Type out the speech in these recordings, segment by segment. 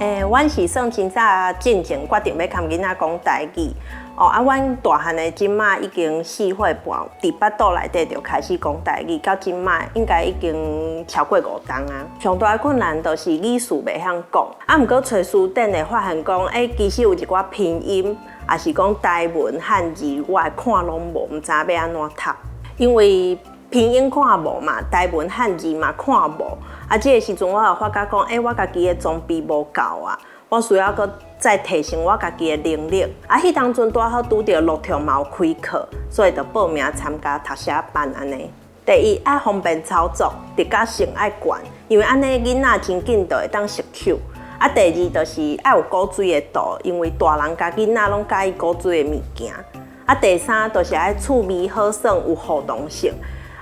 欸，阮是算真早進前決定欲共囡仔講台語。哦，啊，阮大漢的這馬已經4歲半，佇腹肚內底就開始講台語，到這馬應該已經超過5冬啊。上大的困難就是語序袂曉講，啊，毋過揣辭典會發現講，欸，其實有一寡拼音，抑是講台文漢字，我會看攏無，毋知影欲按怎讀，因為拼音看無嘛，台文漢字嘛看無，啊，這個時陣我就發覺講，欸，我家己的裝備無夠啊，我需要閣再提升我家己的能力。啊，彼當陣拄好拄著樂透嘛有開課，所以就報名參加讀寫班按呢。第一愛方便操作，直覺性愛懸，因為按呢囡仔真緊就會當熟手。啊，第二就是愛有古錐的圖，因為大人佮囡仔攏佮意古錐的物件。啊，第三就是愛趣味好耍，有互動性。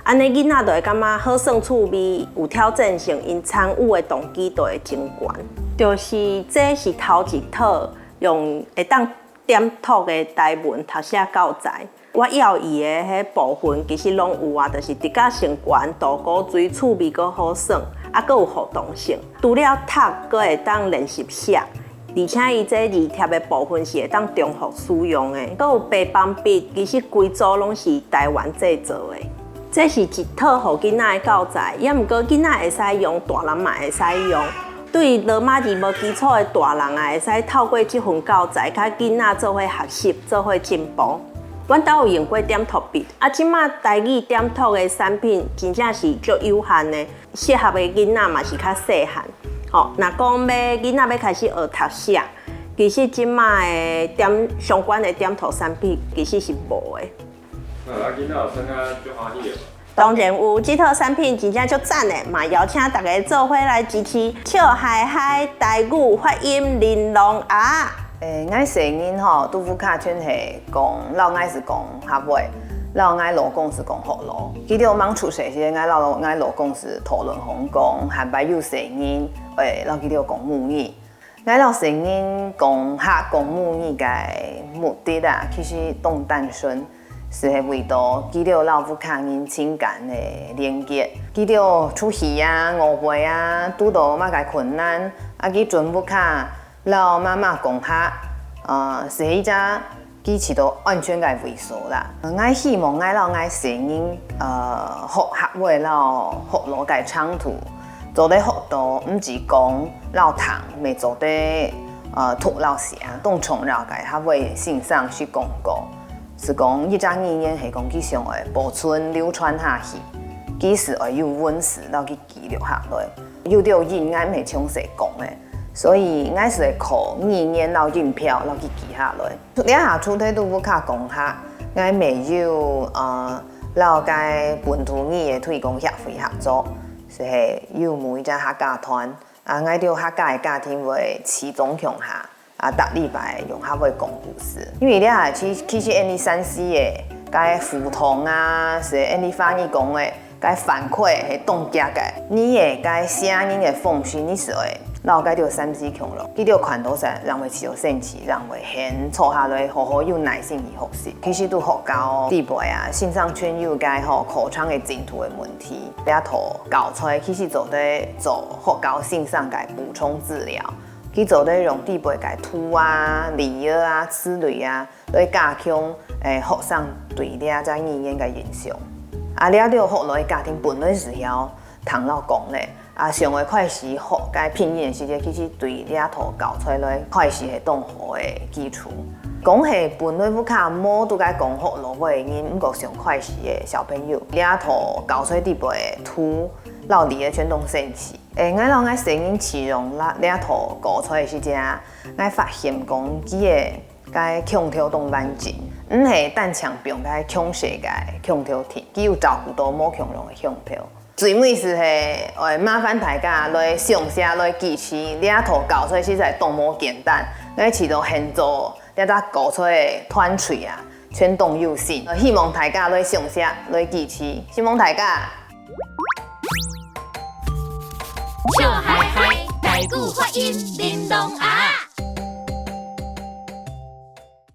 按呢囡仔就會感覺好耍趣味，有挑戰性，𪜶參與的動機就會增懸。就是這是頭一套用會當點讀的台文讀寫教材。我要伊的彼部分其實攏有啊，就是直覺性懸、圖古錐、趣味閣好耍，啊，閣有互動性。除了讀，閣會當練習寫，而且伊這字帖的部分是會當重複使用的。閣有白板筆，其實規組攏是台灣製造的。這是一套予囡仔的教材，也毋過囡仔會使用，大人嘛會使用。對羅馬字無基礎的大人也會使透過這份教材，佮囡仔做伙學習，做伙進步。阮兜有用過點讀筆，啊，這馬台語點讀的產品真正是足有限的，適合的囡仔嘛是較細漢。吼，若講欲囡仔欲開始學讀寫，其實這馬的點相關的點讀產品其實是無的。啊，囡仔有耍啊，足歡喜的。當然有，這套產品真正足讚的，嘛邀請大家做伙來支持。笑嗨嗨台語發音玲瓏啊！欸，𠊎細囡吼，拄富卡全係講，老𠊎是講客話，老𠊎老公是講福佬。記得我剛出世時，𠊎老公是土倫風講，還擺有細囡，欸，老記得講母語。𠊎老細囡講客講母語个目的啊，其實當單純。是係為著記著老母卡𪜶情感的連結，記著出戲啊、誤會啊，拄著麼个困難，啊，去準母卡老媽媽講客，是彼隻支持到安全个位數啦。𠊎希望𠊎老𠊎細囡，學客話老福佬个長途，做得學到毋止講老聽，嘛做得讀老寫，當重要个客話欣賞是講過。是講，彼隻語言係講佢想愛保存流傳下去，佢是愛有文字，然後去記錄下來。有著語言毋係詳細講的，所以𠊎是會靠語言𠊎音標，然後去記下來。兩下出體都無卡講客，𠊎未有𠊎佮本土語的推廣協會合作，是係有每一隻客家團，啊，𠊎佇客家的家庭會齊中強下。啊，逐禮拜用客話講故事，因為了其實按你3C 的該互動啊，是按你翻譯講的該反饋係動機個，你的該聲音的方式，你是會腦該著3C 強咯，佢著看到說人會持續生氣，人會很坐下來好好有耐心去學習。其實對佛教地輩啊，線上勸誘該吼口腔的前途的問題，了套教材其實做咧做佛教線上該補充治療。去做咧用地背個吐啊、理啊、此類啊，來加強欸學生對了這語言个影響。啊，了著福佬家庭本來是曉唐老講咧，啊，上個開始學該拼音的時陣，其實對了套教材來開始會當好的基礎。講係本來不較無拄該講福佬話的𪜶，毋過上開始的小朋友，了套教材底背吐老字的全攏生氣。欸，𠊎老𠊎聲音飼用啦，兩套教材的時陣，𠊎發現講佢的該腔調當完整，毋係單強憑該強勢個腔調聽，佢有照顧到無強融的腔調。最尾是係會麻煩大家來上寫來支持，兩套教材實在當無簡單，𠊎試著現做這隻教材的團隊啊，全當有心，希望大家來上寫來支持，希望大家。笑嗨嗨，台語發音玲瓏啊！